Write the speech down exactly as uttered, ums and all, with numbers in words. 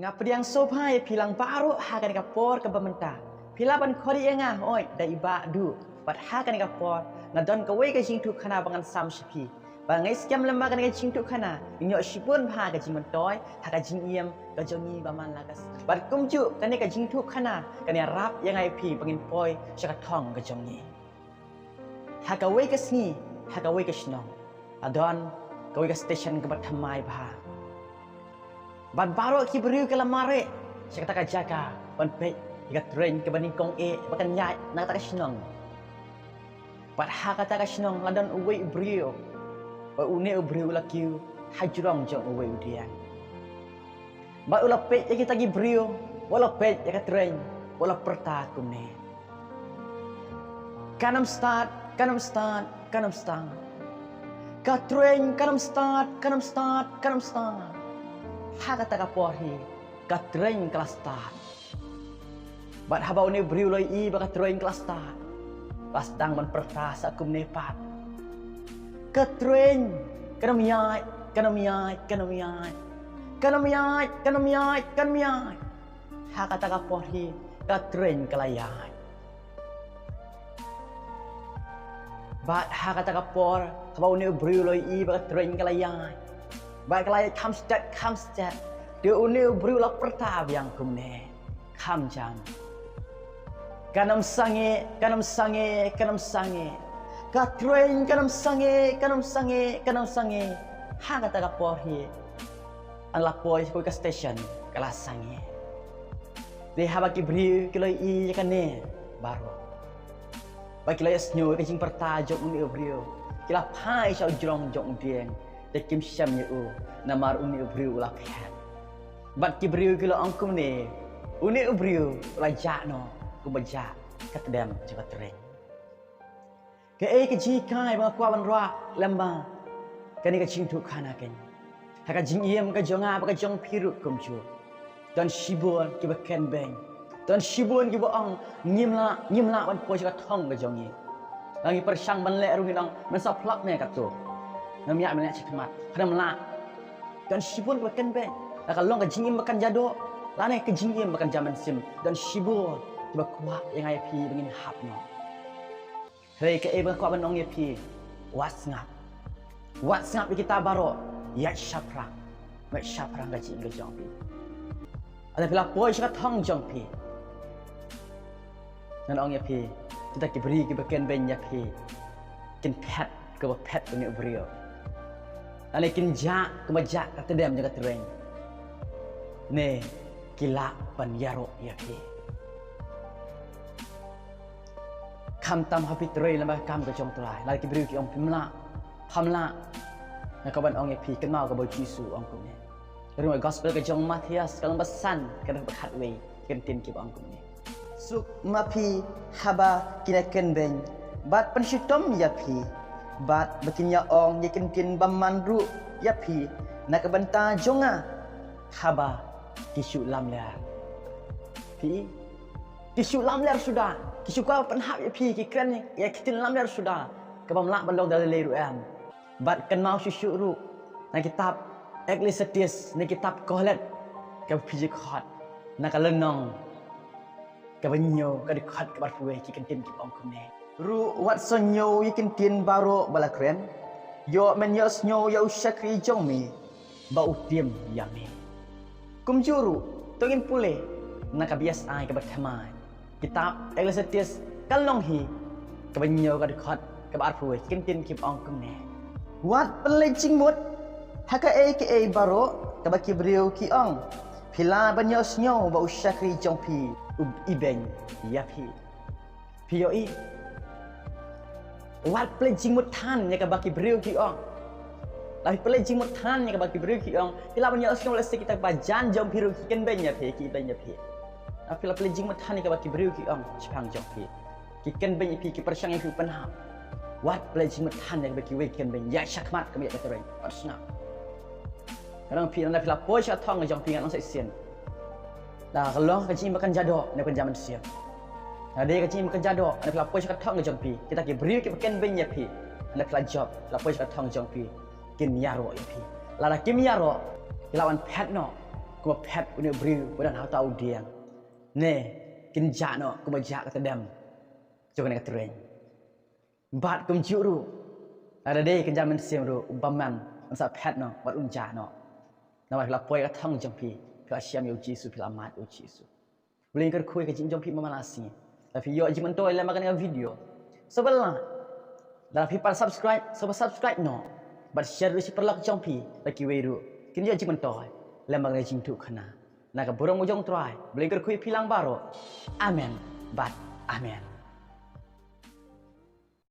Nga pdiang sngewbha ïa phi lang baroh ha kane ka por kaba mynta. Phi lah ban khot ïa nga hooid da i Bah Duh. Bad ha kane ka por nga don kawei ka jingïathuhkhana ba ngan sam sha phi. Ba nga ngeit skhem lem ba kane ka jingïathuhkhana kan ïoh shibun bha ka jingmyntoi ha ka jingim ka jong ngi ba man la ka sngi. Bad kumjuh kane ka jingïathuhkhana kan ïarap ïa nga ïa phi ba ngin poi sha ka thong ka jong ngi. Ha kawei ka sngi, ha kawei ka shnong, la don kawei ka station kaba thymmai bha. Bad baroh ki briew ki la mareh sha kata ka jaka ban peit ïa ka tren kaba nyngkong eh ba kan ïaid na kata ka shnong. Bad ha kata ka shnong la don uwei u briew. Bad une u briew u la kiew ha jrong jong uwei u dieng. Bad u la peit ïa kita ki briew, u la peit ïa ka tren, u la pyrta kumne: Kan ym start, kan ym start, kan ym start. Ka tren kan ym start, kan ym start, kan ym start. Ha kata ka por hi ka tren ka la start. Bad haba une u briew u la ïohi ba ka tren ka la start, la sdang ban pyrta sa kumne pat: Ka tren kan ym ïaid, kan ym ïaid, kan ym ïaid. Kan ym ïaid, kan ym ïaid, kan ym ïaid. Ha kata ka por hi ka tren ka la ïaid. Bad ha kata ka por, haba une u briew u la ïohi ba ka tren ka la ïaid, bad ka la ïaid kham stet kham stet, te une u briew u la pyrta biang kumne: Kham jam. Kan ym sangeh, kan ym sangeh, kan ym sangeh. Ka tren kan ym sangeh, kan ym sangeh, kan ym sangeh. Ha kata ka por hi, la poi sha kawei ka station, ka la sangeh. Te haba ki briew ki la ïohi ïa kane baroh, bad ki la ïohsngew ïa ka jingpyrta jong une u briew, ki la phai sha u jrong jong u dieng. Te kim shem ïa u, namar une u briew u la phet. Bad ki briew ki la ong kumne: Une u briew u la jah noh kumba jah ka tdem jong ka tren. Kaei ka jinghikai ba nga kwah ban rwah lem bad kane ka jingïathuhkhana keiñ? Ha ka jingim ka jong nga bad ka jong phi ruh kumjuh, don shibun kiba kynbeiñ. Don shibun kiba ong: Ngim lah, ngim lah ban poi sha ka thong ka jong ngi. Lada ngi pyrshang ban leh ruh ngin ong: Men sa plak ne katto, ngam ïa ban leh shakhmat, khlem lah. Don shibun kiba kynbeiñ. Lada ka long ka jingim ba kan jadoh, lane ka jingim ba kan ja mynsiem, don shibun kiba kwah ïa nga ïa phi ba ngin hap noh. Hynrei kaei ba nga kwah ban ong ïa phi: wat sngap. Wat sngap ïa kita baroh. Ïaid shaphrang. Ïaid shaphrang ka jingim ka jong phi. Lada phi la poi sha ka thong jong phi, ngan ong ïa phi, kita ki briew kiba kynbeiñ ïa phi kin phet kumba phet une u briew, lane kin jah kumba jah ka tdem jong ka tren, ne ki lah ban ïaroh ïa phi. Khamtam ha phi trei lem bad ka kam ka jong U Trai, lada ki briew ki ong phim lah, pham lah, nga kwah ban ong ïa phi, kynmaw kaba U Jisu u ong kumne. Ruh ha ka gospel ka jong u Mathaios, ka lynnong ba san, ka dkhot ba khatwei, ki kyntien kiba ong kumne: Suk ma phi haba kin ïa kynbeiñ bad pynshitom ïa phi, bad ba kin ïa ong ïa ki kyntien bymman ruh ïa phi na ka bynta jong nga haba ki shu lamler. Phi, ki shu lamler suda, ki shu kwah pynhap ïa phi, ki kren ïa ki ktien lamler suda, kaba ym lah ban long da lei lei ruh em. Bad kynmaw shuh shuh ruh na kitab Ecclesiastes, na kitab Kohelet, kaba phi ju khot, na ka lynnong kaba hynñiew, ka dkhot kaba arphew wei, ki kyntien kiba ong kumne: Ruh wat sngew ïa ki kyntien baroh ba la kren, ïoh men ïohsngew ïa u shakri jong me ba u tieng ïa me. Kumjuh ruh, to ngin pule na ka B S I kaba thymmai, kitab Ecclesiastes, ka lynnong hi kaba hynñiew, ka dkhot kaba arphew wei, ki kyntien kiba ong kumne: Wat pynleit jingmut ha kaei kaei baroh kaba ki briew ki ong, phi lah ban ïohsngew ba u shakri jong phi u ibeiñ ïa phi. Phi ïohi? Wat pynleit jingmut than ïa kaba ki briew ki ong. Lada phi pynleit jingmut than ïa kaba ki briew ki ong, phi lah ban ïohsngew lehse kita ba jan jong phi ruh ki kynbeiñ ïa phi, ki ibeiñ ïa phi. Lada phi la pynleit jingmut than ïa kaba ki briew ki ong shaphang jong phi, ki kynbeiñ ïa phi, ki pyrshang ïa phi pynhap. Wat pynleit jingmut than ïa kaba kiwei ki kynbeiñ, ïaid shakhmat, kam ïaid ka tren, wat sngap. Ka dang phi, lada phi la poi sha ka thong ka jong phi, ngan ong sa shisien, la ka long ka jingim ba kan jadoh ne kan ja mynsiem. Lada dei ka jingim ba kan jadoh, lada phi la poi sha ka thong ka jong phi, kita ki briew kiba kynbeiñ ïa phi, lada phi la jop, la poi sha ka thong ka jong phi, kin ïaroh ïa phi. Lada kim ïaroh, ki lah ban phet noh. kumba phet une u briew ba don ha uta u dieng, ne kin jah noh kumba jah ka tdem jong kane ka treiñ. Bad kumjuh ruh, lada dei kynja mynsiem ruh, u bymman un sa phet noh bad un jah noh. Namar phi la poi ka thong jong phi, phi la shem ïa u Jisu, phi la mad ïa u Jisu. U Blei un kyrkhu ïa ka jingim jong phi man la ka sngi. Lada phi ïoh jingmyntoi lem bad kane ka video, sngewbha like. Lada phi pat subscribe, sngewbha subscribe noh. Bad share ruh sha ki paralok jong phi, ba kiwei ruh kin ïoh jingmyntoi lem bad kane ka jingïathuhkhana. Na ka burom ka jong u Trai, U Blei un kyrkhu ïa phi lang baroh. Amen bad amen.